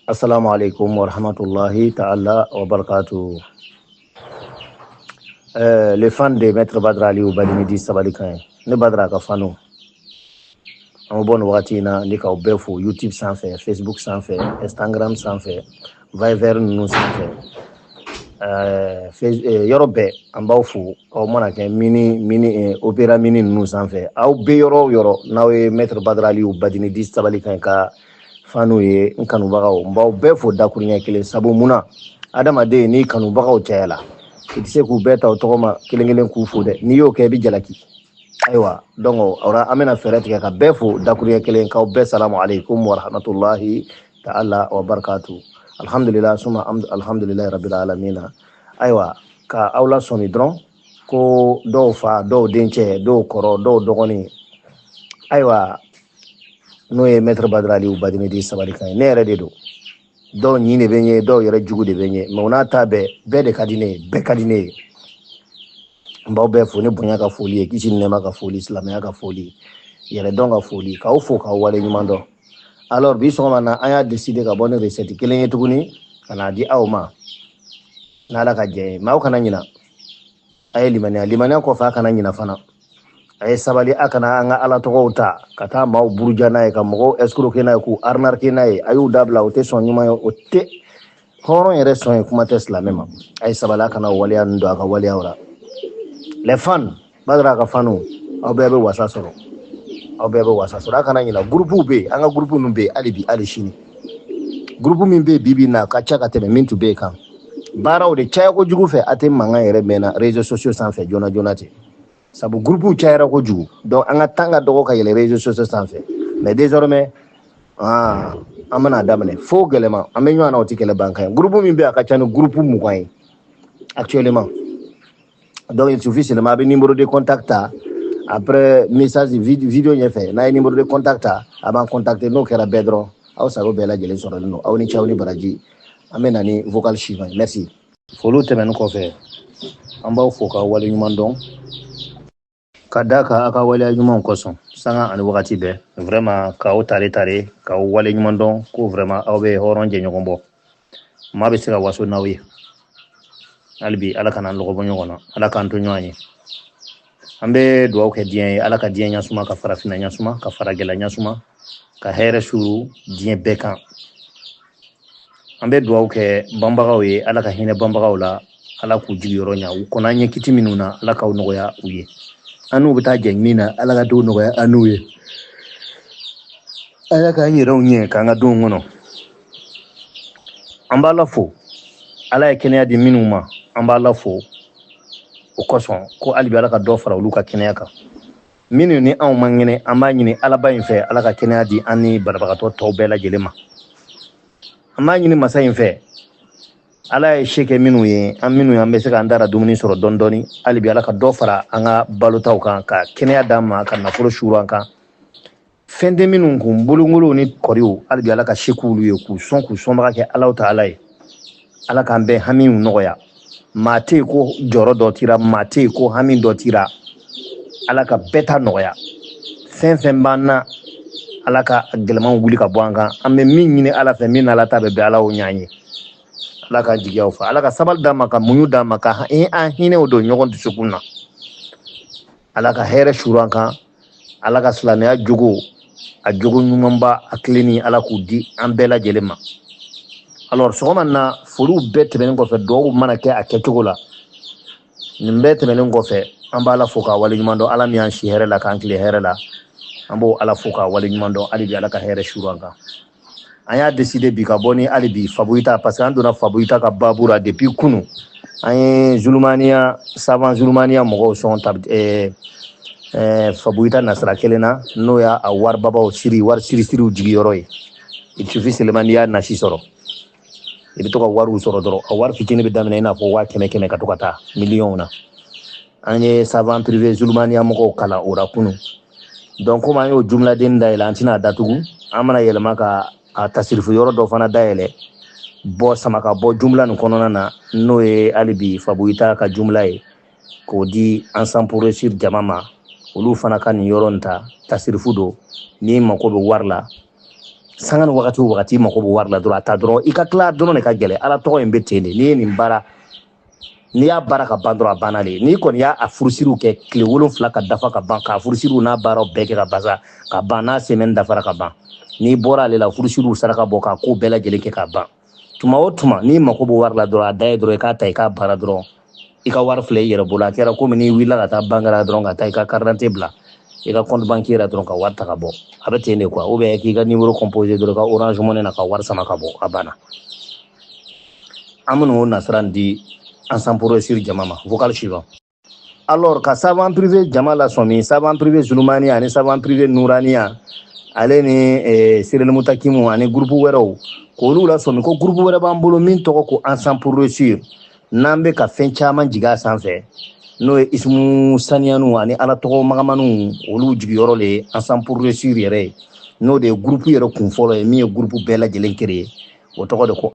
Assalamu alaikum wa rahmatullahi ta'ala wa barakatuh. Les fans de Maître Badra Aliou Badini dit Sabalikan ye. Ne Badra ka fanu. An bɛ bɔ nin wagati in na ni k'aw bɛɛ fo YouTube sanfɛ, Facebook sanfɛ, Instagram sanfɛ, Viber ninnu sanfɛ. Yɔrɔ bɛɛ an b'aw fo. Aw mana kɛ mini mini Opera mini ninnu sanfɛ, aw bɛ yɔrɔ o yɔrɔ n'aw ye Maître Badra Aliou Badini dit Sabalikan ka fanu ye, n kanubagaw, n b'aw bɛɛ fo dakuruɲɛ kelen. Sabu mun na? Adamaden, n'i kanubagaw cayala, i tɛ se k'u bɛɛ ta o tɔgɔ ma kelen kelen k'u fo dɛ. N'i y'o kɛ, i bɛ jalaki. Ayiwa, donc o an bɛna fɛɛrɛ tigɛ ka bɛɛ fo dakuruɲɛ kelen, k'aw bɛɛ salamu aleykum wa rahmatulahi ta'ala wa barakatu. Alhamdulillah suma alhamdulillahi rabbil alamina. Ayiwa, ka aw lasɔmi dɔrɔn ko dɔw fa, dɔw dencɛ, dɔw kɔrɔ, dɔw dɔgɔnin, ayiwa, n'o ye Maître Badra Aliou Badini dit Sabalikan ye. Ne yɛrɛ de don. Dɔw ɲin de bɛ n ye, dɔw yɛrɛ jugu de bɛ n ye, mais o n'a ta bɛɛ, bɛɛ de ka di ne ye, bɛɛ ka di ne ye. N b'aw bɛɛ fo ni bonya ka foli ye, kisi ni nɛɛma ka foli, silamɛya ka foli, yɛrɛdɔn ka foli, k'aw fo k'aw wale ɲuman dɔn. Alors, bi sɔgɔma na, an y'a décider ka bɔ ni recette kelen ye tuguni ka n'a di aw ma n'Ala ka jɛ ye. Mais aw kana ɲina, a ye limaniya. Limaniya kɔfɛ, a kana ɲina fana, a ye sabali. A kana an ka Ala tɔgɔw ta ka taa maaw buruja n'a ye, ka mɔgɔw escroquer n'a ye, k'u arnaquer n'a ye. A y'u dabila, o tɛ sɔn ɲuman ye, o tɛ hɔrɔn yɛrɛ sɔn ye, kuma tɛ silamɛ ma. A ye sabali, a kana waleya ninnu don a ka waleyaw la. Les fans, Badara ka fanu, aw bɛɛ bɛ wasa sɔrɔ, aw bɛɛ bɛ wasa sɔrɔ. A kana ɲina, groupe bɛ yen, an ka groupe ninnu bɛ yen hali bi, hali sini. Groupe min bɛ yen bi bi in na, a ka ca ka tɛmɛ min tun bɛ yen kan. Baaraw de caya kojugu fɛ, a tɛ mankan yɛrɛ mɛnna réseaux sociaux sanfɛ joona joona ten, sabu groupe cayara kojugu. Donc an ka temps ka dɔgɔ ka yɛlɛ réseaux sociaux sanfɛ. Mais désormais, ah, an bɛna daminɛ fo gɛlɛma, an bɛ ɲɔgɔn na, o tɛ kɛlɛ ban kan ye. Groupe min bɛ yen, a ka ca ni groupe 20 ye actuellement. Donc il suffit seulement a bɛ numéro de contact ta après message vidéo ɲɛfɛ. N'a ye numéro de contact ta, a b'an contacter. N'o kɛra bɛɛ dɔrɔn, aw sago bɛɛ lajɛlen sɔrɔlen don. Aw ni ce, aw ni baraji. An bɛ na ni vocal suivant ye. Merci. Foliw tɛmɛnen kɔfɛ, an b'aw fo k'aw waleɲuman dɔn ka da kan aw ka waleya ɲumanw kosɔn sanga ani wagati bɛɛ. Vraiment, k'aw tare tare, k'aw waleɲuman dɔn ko vraiment aw bɛ hɔrɔn jɛɲɔgɔn bɔ. Maa bɛ se ka waso n'aw ye. Hali bi, Ala kana lɔgɔ bɔ ɲɔgɔn na, Ala k'an to ɲɔgɔn ye. An bɛ dugawu kɛ diɲɛ ye, Ala ka diɲɛ ɲasuma, ka farafinna ɲasuma, ka faragɛla ɲasuma, ka hɛrɛ suru diɲɛ bɛɛ kan. An bɛ dugawu kɛ banbagaw ye, Ala ka hinɛ banbagaw la, Ala k'u jigiyɔrɔ ɲa. U kɔnɔ an ye kiti minnu na, Ala k'aw nɔgɔya u ye. An n'u bɛ taa jɛ min na, Ala ka denw nɔgɔya an n'u ye. Ala k'an yɛrɛw ɲɛ k'an ka denw kɔnɔ. An b'Ala fo, Ala ye kɛnɛya di minnu ma, an b'Ala fo o kosɔn ko hali bi Ala ka dɔ fara olu ka kɛnɛya kan. Minnu ni anw man kɛnɛ, an b'a ɲini Alaba in fɛ, Ala ka kɛnɛya di an ni banabagatɔ tɔw bɛɛ lajɛlen ma. An b'a ɲini masa in fɛ, Ala ye se kɛ minnu ye, an minnu ye, an bɛ se k'an dara dumuni sɔrɔ dɔɔni dɔɔni, hali bi Ala ka dɔ fara an ka balotaw kan, ka kɛnɛya d'an ma, ka nafolo suuru an kan. Fɛn tɛ minnu kun, bolongolow ni kɔriw, hali bi Ala ka se k'olu ye, k'u sɔn, k'u sɔnbaga kɛ Alaw ta Ala ye. Ala k'an bɛɛ hamiw nɔgɔya. Maa tɛ yen ko jɔyɔrɔ dɔ tira, maa tɛ yen ko hami dɔ tira. Ala ka bɛɛ ta nɔgɔya. Fɛn fɛn b'an na, Ala ka gɛlɛmanw wuli ka bɔ an kan. An bɛ min ɲini Ala fɛ, min n'Ala ta bɛ bɛn, Ala y'o ɲ'an ye. Ala k'an jigiyaw fa, Ala ka sabali d'an ma, ka muɲu d'an ma, ka an hinɛw don ɲɔgɔn dusukun na. Ala ka hɛrɛ suuru an kan. Ala ka silamɛya jogo, a jogo ɲumanba, a tilenni, Ala k'u di an bɛɛ lajɛlen ma. Alors, sɔgɔma na, foliw bɛɛ tɛmɛnen kɔfɛ, duwawu mana kɛ a kɛcogo la, nin bɛɛ tɛmɛnen kɔfɛ, an b'Ala fo k'a waleɲuman dɔn. Ala min y'an si hɛrɛ la, k'an tile hɛrɛ la, an b'o Ala fo k'a waleɲuman dɔn. Hali bi, Ala ka hɛrɛ suuru an kan. An y'a décidé bi ka bɔ ni hali bi Fabuyita, parce que an donna Fabuyita ka babu la depuis kunu. An ye Zulumaniya savant, Zulumaniya mɔgɔw sɔn ta Fabuyita nasira kelen na, n'o y'a a waribabaw siri, wari sirisiriw jigiyɔrɔ ye. Il suffit seulement n'i y'a nasi sɔrɔ, i bɛ to ka wariw sɔrɔ dɔrɔn. A wari fitinin bɛ daminɛ i n'a fɔ 100 000 100 ka to ka taa miliyɔnw na. An ye savant privé Zulumaniya mɔgɔw kalan o la kunu. Donc komi an y'o jumladen dayɛlɛ, an tɛna datugu. An bɛna yɛlɛma ka a tasirifu yɔrɔ dɔ fana dayɛlɛ, bɔ sama ka bɔ jumla nin kɔnɔna na, n'o ye hali bi Fabuyita ka jumla ye, k'o di Ensemble pour réussir jama ma. Olu fana ka nin yɔrɔ nin ta, tasirifu don. N'i mako bɛ wari la, Sanga ni wagati o wagati i mago bɛ wari la dɔrɔn, a ta dɔrɔn, i ka tila dɔrɔn de ka gɛlɛn. Ala tɔgɔ in bɛ ten de. N'i ye nin baara, n'i y'a baara ka ban dɔrɔn, a banna de. N'i kɔni y'a furusiriw kɛ tile 7 ka dafa ka ban, k'a furusiriw n'a baaraw bɛɛ kɛ ka ban sa, ka ban, n'a semaine dafara ka ban, n'i bɔra ale la, furusiriw saraka bɔ, k'a ko bɛɛ lajɛlen kɛ ka ban, tuma o tuma n'i mako bɛ wari la dɔrɔn, a da ye dɔrɔn, i k'a ta, i k'a baara dɔrɔn, i ka wari filɛ i yɛrɛ bolo. A kɛra komi n'i wulila ka taa banque la dɔrɔn, ka taa i ka carte d'identité bila i ka compte bancaire la dɔrɔn, ka wari ta ka bɔ, a bɛ ten de quoi. Ou bien k'i ka numéro composé dɔrɔn i ka Orange Money na, ka wari sama ka bɔ, a banna. An bɛna o nasira nin di Ensemble pour réussir jama ma. Vocal suivant. Alors, ka savant privé jama lasɔmi, savant privé Zulumani ani savant privé Nuraniya, ale ni Sirili Mutakimu ani groupe wɛrɛw, k'olu lasɔmi ko groupe wɛrɛ b'an bolo min tɔgɔ ko Ensemble pour réussir, n'an bɛ ka fɛn caman jigin a sanfɛ, n'o ye ismu saniyaniw ani ala tɔgɔ magamaniw, olu jigiyɔrɔ le ye Ensemble pour réussir yɛrɛ ye, n'o de ye groupe yɛrɛ kun fɔlɔ ye, min ye groupe bɛɛ lajɛlen créé, o tɔgɔ de ko